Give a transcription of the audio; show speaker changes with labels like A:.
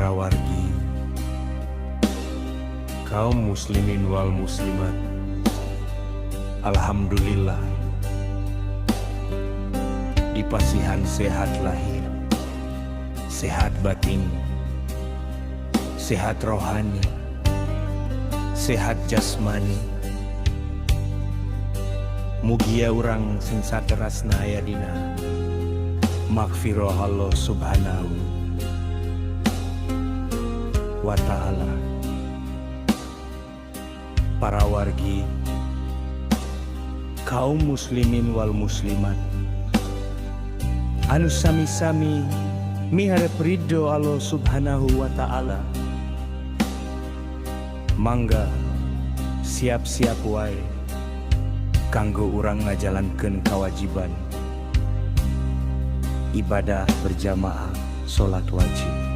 A: Para wargi, kaum muslimin wal muslimat, alhamdulillah dipasihan sehat lahir, sehat batin, sehat rohani, sehat jasmani. Mugia urang sing saterasna aya dina magfirah Allah Subhanahu wa Ta'ala. Para wargi, kaum muslimin wal muslimat anu sami-sami miharep ridho Allah Subhanahu wa Ta'ala, mangga siap-siap wae kanggo urang ngajalankeun kewajiban ibadah berjamaah salat wajib.